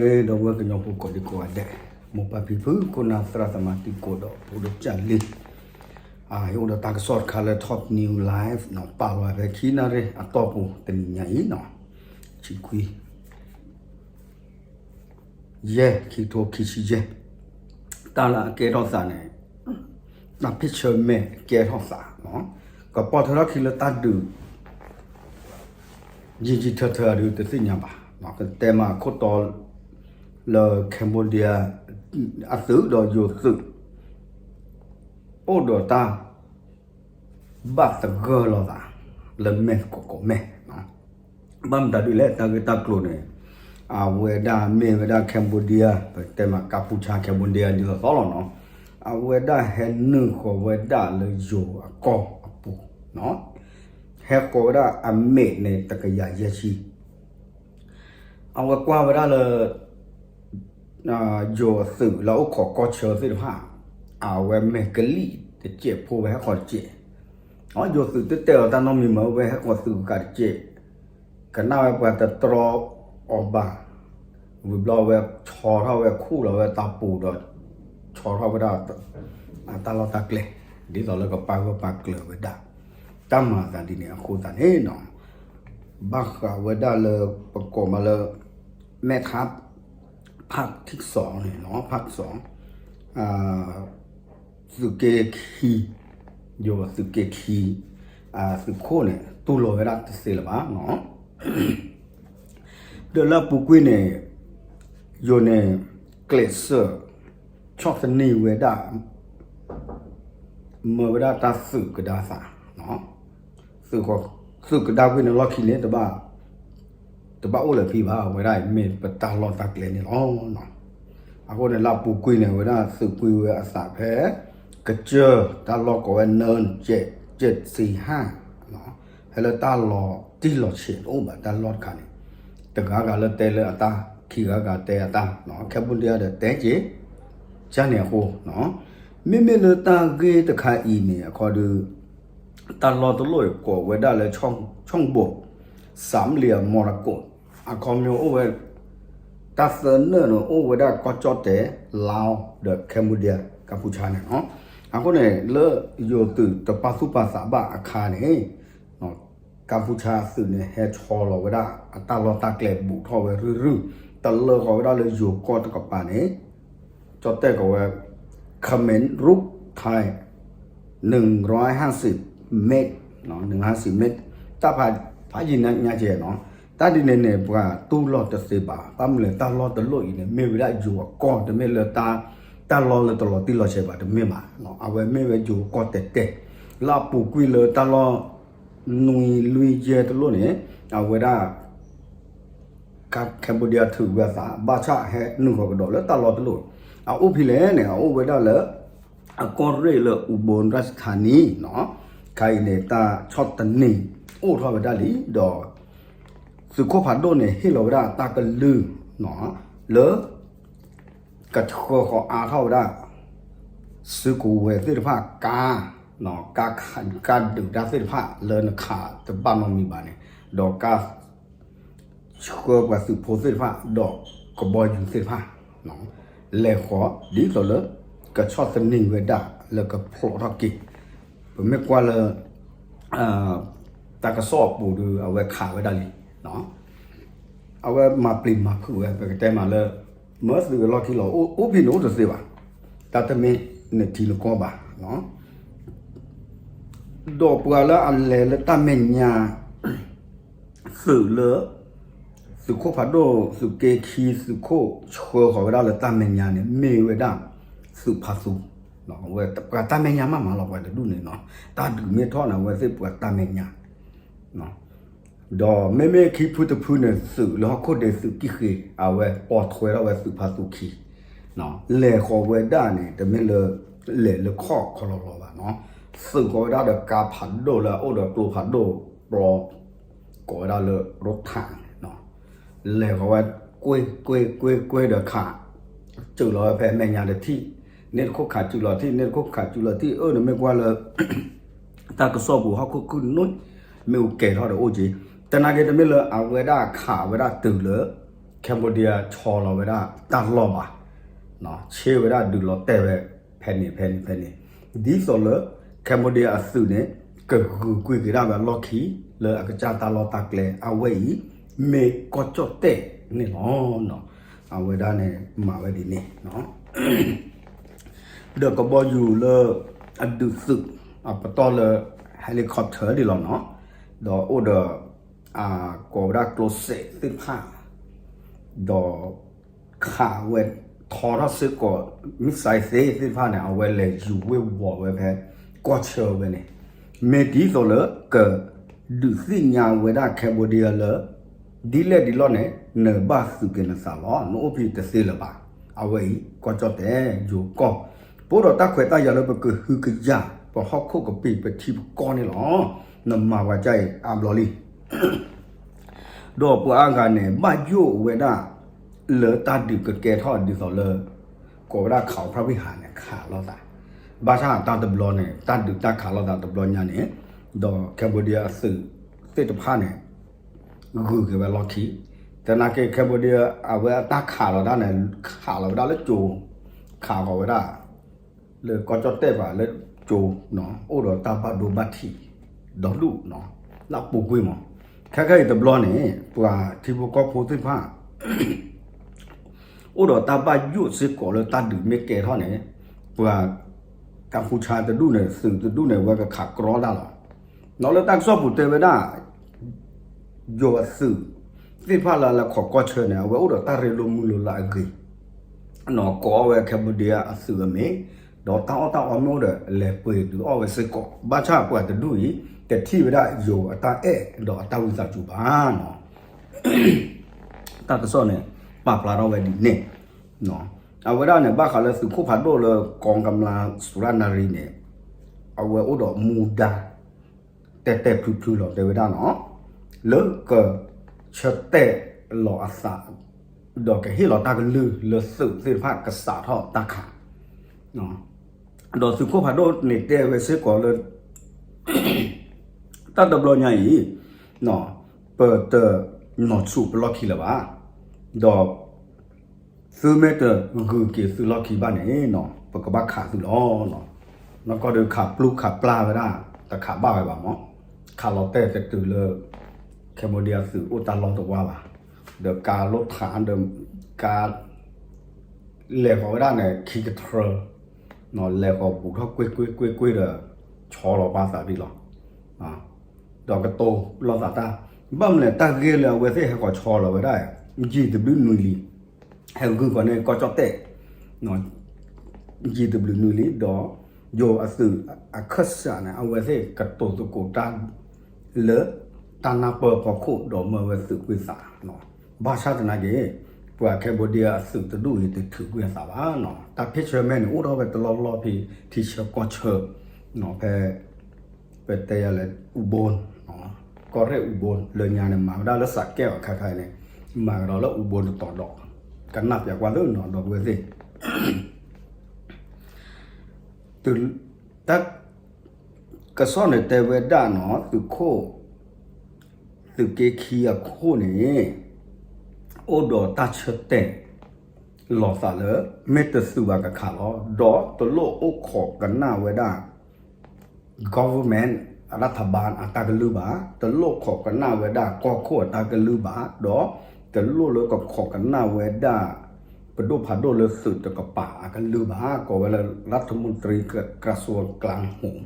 ဂ့ၤ ဒီပုၢ်ဝဲၢ်ကညီဖိကိးဒံကိးဂၤဒဲး, မိၢ်ပၢ်ဖံဖု ခိၣ်နၢ်သရၣ်သမါတံၤသကိးဒီးဖိဒိၣ်ကၢ်လံၤ, ဟ့ၣ်အိၣ်ဒီးတၢ်ကစီၣ်တခါလၢ Top News Live နီၤ, ပာ်လီၤဖဲခံနၣ်ရံၣ်အတီၢ်ပူၤတနံၤညါအံၤနီၤ, ဆံခွံ ယဲၢ် ခံကထိခံဆံယဲၢ်, တၢ်လၢအကဲထီၣ်သးန့ၣ် တၢ်ဖ့ၣ်ဆၢမဲာ်ကဲထီၣ်သးနီၤ, ကပီၤထၢထီၣ်ခံလၢတၢ်ဒုး ယံာ်ယံာ်ထၢထၢဒုးတသ့ၣ်ညါဘၣ်, ကတဲမးခိၣ်တီလၢ Cambodia အသုးဒီးယိၤသုး အိၣ်ဒီးတၢ် ဘၣ်သဂၢၢ်လိာ်သး လၢမဲာ်သကိးကိးမဲာ်, ဘၣ်မတၤဒ်လဲၣ် တၢ်ဂ့ၢ်တၢ်ကျိၤန့ၣ် အဝဲဒၣ်မ့ၢ်ဝဲဒၣ် Cambodia ပတဲမး ကၢ်ပူၤဆါ Cambodia ဒ်သိးသိးလီၤနီၤ, အဝဲဒၣ်ဟဲနုာ်ဃီၤဝဲဒၣ်လၢယိၤအကီၢ်အပူၤ, ဟဲဃီၤဝဲဒၣ်အမဲာ်န့ၣ် တကယၤယဲၢ်ဆံ အဝဲကွၢ်ဝဲဒၣ်လၢ ယိၤအသုးလၢအိၣ်ခိးကီၢ်ဆၢသ့ၣ်တဖၣ်, အဝဲမဲာ်ကလံၣ်တစဲးဖိဝဲဟဲဃီၤတစဲး, ယိၤသုးတတဲအီၤတၢ်နီတမံၤမး ဝဲဟဲဃီၤသုးကကးတစဲး, ကနၣ်ဝဲပှၤတတြီအီၤဘၣ်, ဝံၤဘျီဝဲဆီထီၣ်ဝဲခူၣ်လီၤဝဲတၢ်ပူၤဒီး ဆီထီၣ်ဝဲဒၣ် တၢ်လီၢ်တၢ်ကျဲ ဒ်သိးလၢကပာ်ဂၢၢ်ပာ်ကျၢၤဝဲဒၣ် တၢ်မၤအသးဒ်န့ၣ်အဃိသတးန့ၣ်နီၤ, ဘၣ်ဃးဝဲဒၣ်လၢပကိးမးလၢ မဲထါ ဖးထံကစီၣ်န့ၣ်နီၤ ဖးကစီၣ် သုးက့ခံ ယိၤသုးက့ခံ သုးခိၣ်န့ၣ် တူၢ်လိာ်ဝဲဒၣ်တသ့လၢၤဘၣ်နီၤ, ဒီးလၢအပူၤကွံာ်န့ၣ် ယိၤန့ၣ် ကျဲးစၢး ဆီၣ်သနံးဝဲဒၣ် မၤဝဲဒၣ်တၢ်သုးကဒါသး, သုးကဒါကွံာ်န့ၣ်လီၢ်ခံန့ၣ် တဘၣ်အိၣ်လၢၤဖံဘၣ် အဝဲဒၣ်မ့ၢ်ပတၢ်လီၢ်တၢ်ကျဲန့ၣ်လီၤ. အဃိန့ၣ် လၢအပူၤကွံာ်န့ၣ် အဝဲဒၣ်သုးကွံာ်ဝဲအသးဖဲ ကစၢၢ် တၢ်လီၢ်ကိးဝဲ နၢကဲးစ့းစံဟၣ် ဖဲလၢတၢ်လီၤတံၢ်လီၤဆဲးတအိၣ်ဘၣ် တၢ်လီၢ်တခါန့ၣ် တဂၤဂၤလၢတဲလၢအတၢ် ခံဂၤဂၤတဲအတၢ် ခဲပူၤဒံးဒီးတဲက့ၤ ကန့ၣ်အဃိ မ့မ့ၢ်လၢတၢ်ဂ့ၢ်တခါအံၤန့ၣ် အခီဒုး တၢ်လီၢ်တလိၣ်အံၤကိးဝဲဒၣ်လၢ ဆီၣ်ဘိး စၣ်မလံၤအမီရကိး အခီပညီအိၣ်ဝဲ တၢ်သၢနၢၣ်န့ၣ် အိၣ်ဝဲဒၣ်ကီၢ်ကၠီၣ်တဲၣ် လါဒီး Cambodia ကၢ်ပူၤဆါန့ၣ်လီၤ. အဃိန့ၣ် လၢယိၤသုးတပာ်သူၣ်ပာ်သးဘၣ်အခါန့ၣ် ကၢ်ပူၤဆါအသုးန့ၣ် ဟဲဆီလီၤဝဲဒၣ်အတၢ်လီၢ်တၢ်ကျဲဘူးထီၣ်ဝဲရုၢ်ရုၢ် တလၢဃီၤဝဲဒၣ်လၢယိၤကီၢ်တကပၤန့ၣ် ကၠီၣ်တဲၣ်ကိးဝဲ ခမ့ၣ်ရူၣ် ထဲ နုၢ်ရၢၣ်ဟၣ်စံးမ့ၢ် နုၢ်ရၢၣ်ဟၣ်စံးမ့ၢ် တၢ်ဖးယံာ်ညါကဲနီၤ တၢ်ဒ်န့ၣ်န့ၣ် ပှၤတူၢ်လိာ်တသ့ဘၣ် ဘၣ်မနုၤလဲၣ်တၢ်လီၢ်တလိၣ်အံၤန့ၣ် မ့ၢ်ဝဲဒၣ်ယိၤအကီၢ် တမ့ၢ်လၢ တၢ်လီၢ်လၢတလီၤတံၢ်လီၤဆဲးဘၣ် တမ့ၢ်ဘၣ် အဝဲမ့ၢ်ဝဲယိၤအကီၢ်တဲာ်တဲာ် လၢအပူၤကွံာ်လၢတၢ်လီၢ် နွံလွံၢ်ယဲၢ်တလိၣ်န့ၣ် အဝဲဒၣ် Cambodia ထုးဝဲအသး ဘၣ်ဆၣ်ဟဲနုာ်ဃီၤကဒီးလၢတၢ်လီၢ်တလိၣ် အအိၣ်ဖဲလဲၣ်န့ၣ် အအိၣ်ဝဲဒၣ်လၢ အကီၢ်ရ့ၣ်လၢ အူဘိၣ်ရၣ်စထါနံ ခါအံၤန့ၣ် တၢ်ဆီၣ်သနံးအိၣ်ထီၣ်ဝဲဒၣ်လံ ဒီး သုးခိၣ်ဖးဒိၣ်န့ၣ် ဟ့ၣ်လီၤဝဲဒၣ်တၢ်ကလုၢ် လၢ ကဆှၢဃီၤအါထီၣ်ဝဲဒၣ် စုကဝဲၤသ့ၣ်တဖၣ် ကါ ကါခး ကါဒုးတၢ်သ့ၣ်တဖၣ် လၢနခးတဘၣ်နီတမံၤဘၣ်န့ၣ် ဒီးကါ ဆှၢပှၤသုးဖိသ့ၣ်တဖၣ် ဒီးကဘီယူၤသ့ၣ်တဖၣ် လဲၤဃီၤ ဒ်သိးလၢ ကဆီၣ်သနံးဝဲဒၣ်လၢကဖျိးထီၣ်က့ၤ ပမ့ၢ်ကွၢ်လၢ တၢ်ကစီၣ်အပူၤဒီး အဝဲခးဝဲဒၣ်လံ အဝဲမၤပျံၤမၤဖုးဝဲ ပကတဲမးလၢ မၢသုးအလီၢ်ခံလီၤ အိၣ်ဖဲန့ၣ်အိၣ်တသ့ဘၣ် တၢ်တမ့ၢ်နထံနကီၢ်ဘၣ် ဒီးပှၤလၢအလဲၤလၢတၢ်မဲာ်ညါ သုးလၢ သုးခိၣ်ဖးဒိၣ် သုးက့ခံ သုးခိၣ်ဆှၢဃီၤဝဲဒၣ်လၢတၢ်မဲာ်ညါန့ၣ် မ့ၢ်ဝဲဒၣ် သုးဖးသူ ပှၤတၢ်မဲာ်ညါမးမးလီၤ ပှၤတဒူၣ်န့ၣ်နီၤ တၢ်ဒုးမ့ၢ်ထီၣ်န့ၣ် အဝဲသ့ၣ်ပှၤတၢ်မဲာ်ညါ ဒီးမ့မ့ၢ်ခံဖုတဖုန့ၣ် သုးလၢဟီၣ်ခိၣ်ဒ့သုးကံၢ်ဃ့ အဝဲပိာ်ထွဲထီၣ်ဝဲသုးဖးသူခံ လဲၤဃီၤဝဲဒၣ်န့ၣ် တမ့ၢ်လၢ လဲၤလၢခီၣ်ခီလီၤလီၤဘၣ်နီၤ သုးဃီၤဝဲဒၣ်ဒီးကါဖးဒိၣ်လၢအအိၣ်ဒီးကျိဖးဒိၣ် ပျီ ကိးဝဲဒၣ်လၢရိထၣ်န့ၣ် လဲၤဃီၤဝဲ ကွ့ကွ့ကွ့ကွ့ဒီးခး စုးလီၤဝဲဖဲမဲာ်ညါတထံၣ် န့ၣ်တခိၣ်ခးစုးလီၤထံၣ် န့ၣ်တခိၣ်ခးစုးလီၤထံၣ် အၢ နမ့ၢ်ကွၢ်လၢ တၢ်ကစီၣ်ပူၤဟီၣ်ခိၣ်ခုၣ်နွံ မ့ၣ်အူကဲၤထီၣ်ဒီးအိၣ်က့ၤ တနာ်က့တမ့ၢ်လၢအဝဲဒၣ်ခးဝဲဒၣ်တုၤလၢ Cambodia ဆီလီၤဝဲဒၣ်တၢ်လီၢ်ဘၣ်, ဆ့ဝဲဒၣ်ဒုးလီၤတဲာ်ဝဲ ဖဲန့ၣ်ဖဲန့ၣ်ဖဲန့ၣ်, ဒ်သိးလၢ Cambodia အသုးန့ၣ် ကဂုာ်ကွံာ်က့ၤဒၣ်ဝဲအလီၢ်ခံ လၢအကစၢ်တၢ်လီၢ်တၢ်ကျဲ အဝဲအံၤ မ့ၢ်ကီၢ်ကၠီၣ်တဲၣ်န့ၣ်လီၤ. အဝဲဒၣ်န့ၣ် မၤဝဲဒ်န့ၣ် ဒီးကဘီယူၤလၢ အဒုးသုး အပတီၢ်လၢ helicopter ဒ်လီၤနီၤ, ဒီးအိၣ်ဒီး ကိးဝဲဒၣ်ကျိစဲးသ့ၣ်တဖၣ်, ဒီး ခးဝဲထီထီၣ်စ့ၢ်ကီး missile သ့ၣ်တဖၣ်န့ၣ် အဝဲလဲၤယူၤဝ့ၤဝီၤဝဲဖဲ ကီၢ်ဆၢဝဲန့ၣ်, မ့ၢ်ဒ်သိးလၢ ကဒုးသ့ၣ်ညါဝဲဒၣ် Cambodia လၢ ဒ်လဲၣ်ဒ်လဲၣ်န့ၣ် နဘၣ်သုးက့ၤနသးလီၤ, နအိၣ်ဖဲတသ့လၢၤဘၣ်. အဝဲအံၤ ကီၢ်ကၠီၣ်တဲၣ် ယိၤကီၢ်, ပအိၣ်ဒီးတၢ်ခွဲးတၢ်ယာ်လၢပကဟုကယာ် ပဟီၣ်ခိၣ်ကပ့ၤပထံပကီၢ်န့ၣ်လီၤ. နမၤဝဲဒ်အံၤအါဘျီလံ. ဒီးပှၤအါဂၤန့ၣ် ဘၣ်ယိၣ်ဝဲဒၣ် လၢတၢ်ဒုးကကဲထီၣ်ဒ်သိးလၢ ကိးဝဲဒၣ်ခးအီၤ ဖရၣ်ဝံၣ်ဟးန့ၣ် ခးလိာ်သး, ဘၣ်ဆၣ်တၢ်တဘျီန့ၣ် တၢ်ဒုးတၢ်ခးလိာ်သးတဘျီညါန့ၣ်, ဒီး Cambodia အသုးသ့ၣ်တဖၣ်န့ၣ် ဂုာ်က့ၤဝဲလီၢ်ခံ, သနာ်က့ Cambodia အဝဲအတၢ်ခးလီၤတၢ်န့ၣ် ခးလီၤဝဲဒၣ်လၢကၠိ, ခးဃီၤဝဲဒၣ် လၢကီၢ်ကၠီၣ်တဲၣ်ပှၤလၢကၠိ, အိၣ်ဒီးတၢ်ဘၣ်ဒိဘၣ်ထံး ဒီဒူၣ် လၢပူၤကွံာ်မး, ခဲခဲအံၤတဘျီန့ၣ် ပှၤထံဖိကီၢ်ဖိသ့ၣ်တဖၣ် အိၣ်ဒီးတၢ်ဘၣ်ယိၣ်စ့ၢ်ကီးလၢတၢ်ဒုးမ့ၢ်ကဲထီၣ်န့ၣ်, ပှၤကၢဖူဆါတဒူၣ်န့ၣ် သုးတဒူၣ်န့ၣ် ဝဲကခးကြီတၢ်လီၤ. ဒီးလၢတၢ်ကစီၣ်ပူၤတဲဝဲဒၣ် ယိၤအသုးသ့ၣ်တဖၣ်လၢအလဲၤခီၣ်ကီၢ်ဆၢန့ၣ် အဝဲအိၣ်ဒီးတၢ်ရ့လိာ်မုာ်လိာ်လၢအဂ့ၤ, ကိးအီၤဝဲ Cambodia အသုးအမ့ၢ်, ဒီးတၢ်အီၣ်တၢ်အီမ့ၢ်အိၣ်ဒီး လဲၤပှ့ၤဒုးအီၣ်ဝဲစ့ၢ်ကီး, ဘၣ်ဆၣ်ပှၤတဒူၣ်အံၤ တထံၣ်ဝဲဒၣ်ယိၤအတၢ်အဲၣ်ဒီးအတၢ်ဝံသးစူၤဘၣ်နီၤ. တၢ်ကစီၣ်န့ၣ် ပာ်ဖျါထီၣ်ဝဲဒ်န့ၣ်, အဝဲဒၣ်န့ၣ် ဘၣ်ဃးလၢသုးခိၣ်ဖးဒိၣ်လၢ ကီကမျၢၢ် စူရနၣ်ရံန့ၣ် အဝဲအိၣ်ဒီးမူဒါ တဲာ်တဲာ်ဖျုးဖျုးလီၤတဲဝဲဒၣ်နီၤ, လၢကဆၢတဲာ်လီၤအသး ဒီးကဟ့ၣ်လီၤတၢ်ကလုၢ်လၢသုးသ့ၣ်တဖၣ်ကစးထီၣ်တၢ်ခး, ဒီးသုးခိၣ်ဖးဒိၣ်န့ၣ်တဲဝဲစ့ၢ်ကီးလၢ တၢ်တဘျီညါအံၤ ပတနီၢ်ဆူၣ်ပလီၢ်ခံလၢၤဘၣ်, ဒီး သုမ့ၢ်တဂုာ်က့ၤသုလီၢ်ခံဘၣ်န့ၣ် ပကဘၣ်ခးသုလီၤ. နီၢ်ကီၢ်ဒုးခးပျုၢ်ခးပျၢ်ဝဲဒၣ် တခးဘၣ်ဝဲဘၣ်မး, ခးလီၤတဲာ်တတုၤလၢ Cambodia သုးအိၣ်တၢ်လီၢ်တဝါဘၣ်, ဒီးကါလိၣ်ထးဒီး ကါ လဲၤဃီၤဝဲဒၣ်န့ၣ် ခံကထြၢ လဲၤဃီၤဘူးထီၣ်ကွ့ၢ်ကွ့ၢ်ကွ့ၢ်ကွ့ၢ်ဒီး ဆီလီၤပာ်သးဒ်လီၤ. ဒီးကတိၤလိာ်သးတၢ်, ဘၣ်မနုၤလဲၣ် တၢ်ဂ့ၢ်လၢအဝဲသ့ၣ်ဟဲဃီၤဆီလီၤဝဲဒၣ် ယံာ်တဘျုးနွံလံ, ဟဲဂုာ်ဃီၤန့ၢ်ကီၢ်ကၠီၣ်တဲၣ် ယံာ်တဘျုးနွံလံ, ဒီးယိၤအသုးအခၢၣ်စးန့ၣ် အဝဲသ့ၣ်ကတိၤသကိးတၢ် လၢတၢ်နၢ်ပၢၢ်ဖီခိၣ်ဒီးမၢဝဲသုးကွံာ်သး, ဘၣ်ဆၣ်သနာ်က့ ပှၤ Cambodia အသုးတဒူၣ်အံၤတထုးကွံာ်အသးဘၣ်နီၤ, တၢ်ဖ့ၣ်ဆၢမဲာ်န့ၣ် အိၣ်ထီၣ်ဝဲတလီၢ်လီၢ်ဖဲထံဆၢကီၢ်ဆၢ, ဖဲ ပတဲယၤလဲၣ် အူဘိၣ်, ကီၢ်ရ့ၣ်အူဘိၣ် လၢညါန့ၣ် မၤဝဲဒၣ်လၢစးကဲးအီၤခါခါအံၤန့ၣ်, မၤကဒီးလၢအူဘိၣ်တတီၤဒီး, ကနၣ်ပျးကွၢ်သ့နီၤ ဒီပုၢ်ဝဲၢ်သ့ၣ် တၢ်ကစီၣ်န့ၣ်တဲဝဲဒၣ်နီၤ သုးခိၣ် သုးက့ခံအခိၣ်န့ၣ် အိၣ်ဒီးတၢ်ဆၢတဲာ် လီၤသးလၢ မ့ၢ်တသုးဘၣ်ကခးလီၤ, ဒီးတလိၣ်အိၣ်ခိးကနၣ်ဝဲဒၣ် government ရထဘၢၣ် အတၢ်ကလုၢ်ဘၣ်, တလိၣ်ခိးကနၣ်ဝဲဒၣ်ကီၢ်ခိၣ်အတၢ်ကလုၢ်ဘၣ်, ဒီးတလိၣ်လၢကခိးကနၣ်ဝဲဒၣ် ပဒိၣ်ဖးဒိၣ်လၢသုးတကပၤအကလုၢ်ဘၣ်, ကိးဝဲလၢ รัฐมนตรีกระทรวงกลาโหม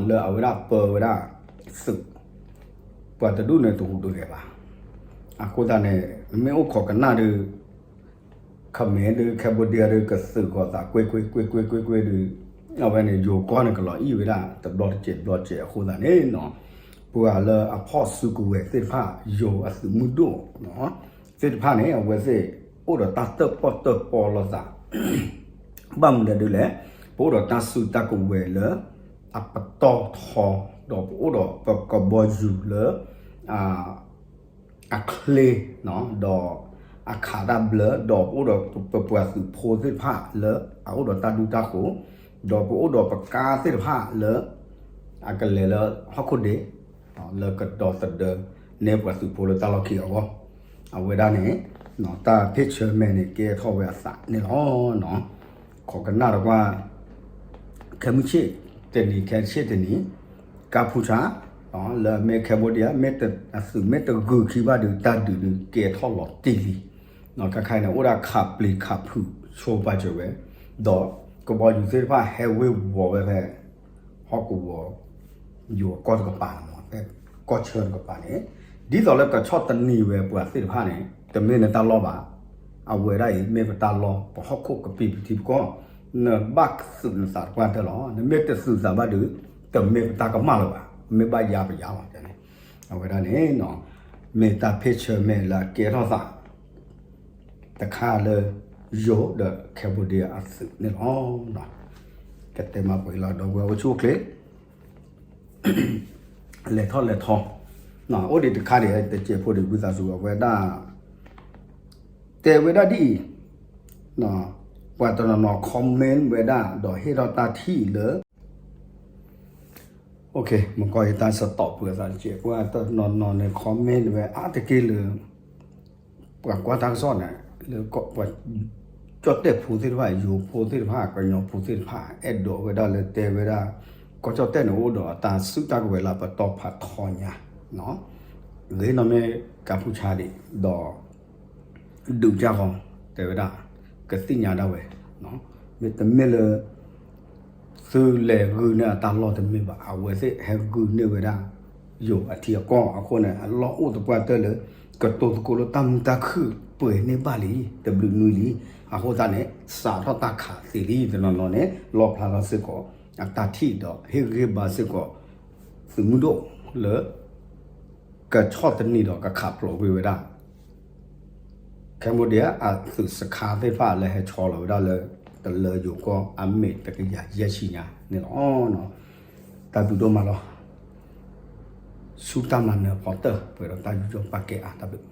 လၢအဝဲဒၣ်ပၢဝဲဒၣ်သုး, ပှၤတဒူၣ်န့ၣ်တဟူးတဂဲၤဘၣ်. အဃိသတးန့ၣ် မ့ၢ်အိၣ်ခိးကနၣ်ဒီး ခမဲဒုး Cambodia ဒုး ကသုးဃီၤသးကွ့ၢ်ကွ့ၢ်ကွ့ၢ်ကွ့ၢ်ကွ့ၢ်ကွ့ၢ်ကွ့ၢ်ဒီး အဝဲန့ၣ် ယိၤကီၢ်န့ၣ် ကလီၤအံၣ်ဝဲဒၣ် တဘျီတစဲးတဘျီတစဲးအဃိသတးန့ၣ်နီၤ, ပှၤလၢအဖီၣ်စုကဝဲၤသ့ၣ်တဖၣ် ယိၤအသုးမုၢ်ဒိၣ်သ့ၣ်တဖၣ်န့ၣ် အဝဲသ့ၣ်အိၣ်ဒီးတၢ်တၢၣ်ပီၣ်တၢၣ်ပီလိာ်သး ဘၣ်မနုၤဒ်လဲၣ်, ပအိၣ်ဒီးတၢ်စုတၢ်ကဝဲၤလၢအပတီၢ်ထီ, ဒီးပအိၣ်ဒီးပကဘီယူၤလၢ အချ့, ဒီးအခးတၢ်ဘျၢ, ဒီးပအိၣ်ဒီးပပှၤသုးဖိသ့ၣ်တဖၣ်လၢအအိၣ်ဒီးတၢ်ဒူတၢ်ဃိၤ, ဒီးပအိၣ်ဒီးပကါသ့ၣ်တဖၣ်လၢ အကလဲၤလၢဟီၣ်ခိၣ်ဒ့, လၢကဒီသဒၢန့ၢ်ပှၤသုးဖိလၢတၢ်လီၢ်ခံအဂီၢ်, အဝဲဒၣ်န့ၣ် တၢ်ဖ့ၣ်ဆၢမဲာ်န့ၣ် ကဲထီၣ်ဝဲအသးန့ၣ်လီၤ. ခိးကနၣ်ဒီးကွၢ် ခဲမုၢ်ဆ့ၣ်တနံၤ ခဲဆ့ၣ်တနံၤ ကါဖူဆါ လၢအမ့ၢ် Cambodia မ့ၢ်တ အသုးမ့ၢ်တဂုာ်ခံဘၣ်ဒီး တၢ်ဒုးဒုးကဲထီၣ်လီၤတံၢ်လံ. ခဲခါအံၤန့ၣ် အိၣ်ဒၣ်ခးပျံၤခးဖုးဆိပာ်စၢၤဝဲ ဒီးကဘီယူၤသ့ၣ်တဖၣ်ဟဲဝ့ၤဝီၤဝဲဖဲ ဟီၣ်ကဝီၤ ယိၤကီၢ်တကပၤ ဖဲကီၢ်ဆၢတကပၤန့ၣ် ဒ်သိးလၢကဆီၣ်သနံးဝဲပှၤသ့ၣ်တဖၣ်န့ၣ် တမ့ၢ်နတၢ်လီၢ်ဘၣ်. အဝဲဒၣ်အံၤ မ့ၢ်ပတၢ်လီၢ် ပဟီၣ်ခိၣ်ကပံာ်ပထံပကီၢ် နဘၣ်သုးနသးတပှၢ်တၢၢ်လီၤ. နမ့ၢ်တသုးသးဘၣ်ဒီး တမ့ၢ်ပတၢ်ကမၣ်လၢၤဘၣ်. မ့ၢ်ဘၣ်ယါပယါလီၤန့ၣ် အဝဲဒၣ်န့ၣ် မ့ၢ်တၢ်ဖ့ၣ်ဆၢမဲာ်လၢအကဲထီၣ်သး တခါလၢ ယိၤဒီး Cambodia အသုးန့ၣ်လီၤ. ကတဲမၤပှဲၤလီၤ ဒီပုၢ်ဝဲၢ်အိၣ်ဆူၣ်အိၣ်ချ့ လဲၤထီၣ်လဲၤထီ အိၣ်ဒံးတခါဒံး တစဲးဖိဒံး ဝံသးစူၤ အဝဲဒၣ် တဲဝဲဒၣ်ဒ်အံၤ ပှၤတနီၤနီၤ comment ဝဲဒၣ် ဒီးဟ့ၣ်ထီၣ်တၢ်ထံၣ်လၢ မ့ၢ်ကီၢ်အံၤ တၢ်စတီးပှဲၤသးတကဲး ပှၤတနီၤနီၤန့ၣ် comment ဝဲအါတက့ၢ်လၢ ပှၤကွၢ်တၢ်ကစီၣ်န့ၣ် လၢပှၤ ကၠီၣ်တဲၣ်ဖိသ့ၣ်တဖၣ် ယိၤဖိသ့ၣ်တဖၣ် ကညီဖိသ့ၣ်တဖၣ် အဲၣ်ဒိးဝဲဒၣ်လၢတဲဝဲဒၣ် ကီၢ်ကၠီၣ်တဲၣ်န့ၣ် အိၣ်ဒီးအတၢ်စုတၢ်ကဝဲၤလၢပတီၢ်ဖးထီညါ ဂ့ၤနီၢ်မ့ၢ်ကါဖူဆါဒံး ဒီး ဒုးကၢ်ဃီ တဲဝဲဒၣ် ကသ့ၣ်ညါဒၣ်ဝဲ မ့တမ့ၢ်လၢ သုလဲၤဂုာ်န့ၢ်အတၢ်လီၢ်တမ့ၢ်ဘၣ် အဝဲသ့ၣ်ဟဲဂုာ်န့ၢ်ဝဲဒၣ် ယိၤအထံအကီၢ်အဃိန့ၣ် အလီၢ်အိၣ်သပှၢ်တၢၢ်လၢ ကတိၤသကိးလၢတၢ်မုာ်တၢ်ခုၣ်ပှဲၤန့ၢ်ဘၣ်လံ တဘျုးနွံလံ အဃိသတးန့ၣ် စးထီၣ်တၢ်ခးသ့လံ တနီၤနီၤန့ၣ် လီၣ်ဖျါထီၣ်စ့ၢ်ကီး အတၢ်ထံၣ်ဒီးဟ့ၣ်ဂံၢ်ဘါစ့ၢ်ကီး သုးမုၢ်ဒိၣ်လၢ ကဆီၣ်သနံးဒီးကခးဖျိးကွံာ်ဝဲဒၣ် Cambodia အသုးစခါသ့ၣ်တဖၣ်လၢဟဲဆီလီၤဝဲဒၣ်လၢ တလၢယိၤကီၢ်အမဲာ်တကယၤယဲၢ်ဆံညါန့ၣ်လီၤ. တၢ်ဘျုးဒိၣ်မးလီၤ. ဆူတၢ်မၤနၢၤဖီတၢၢ် ပှဲၤဒီးတၢ်ယူးယီၣ်ပာ်ကဲအါ တၢ်ဘျုး